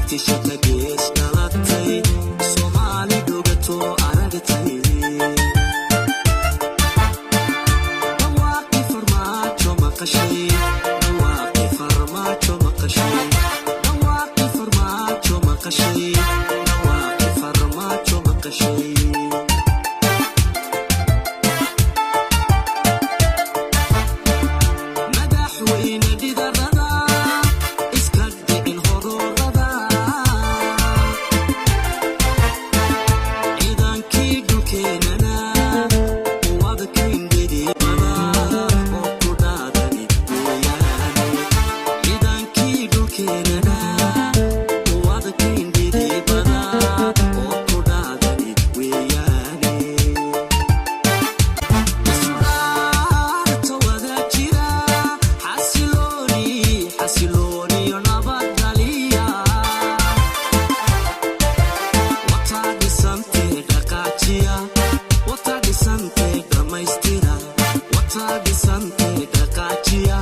Dhigtishata gees dhalatay, Soomaali dhugato aragtay. Dhawaaqi Farmaajo maqashay, dhawaaqi Farmaajo maqashay, dhawaaqi Farmaajo maqashay, dhawaaqi Farmaajo maqashay. Madaxweyne dhidarada iska dhicin hororada, ciidankii dhulkeenana wadkaindhidibada oo ku dhaadani weeyaane. Ciidankii dhulkeenana wadkaindhidibada oo ku dhaadani weeyaane. Isudhaarta wada jira, xasilooni, xasilooniyo nabadgaliya. Wataa dhisantee dhaqaajiya, wataa dhisantee dhammaystira, wataa dhisantee dhaqaajiya.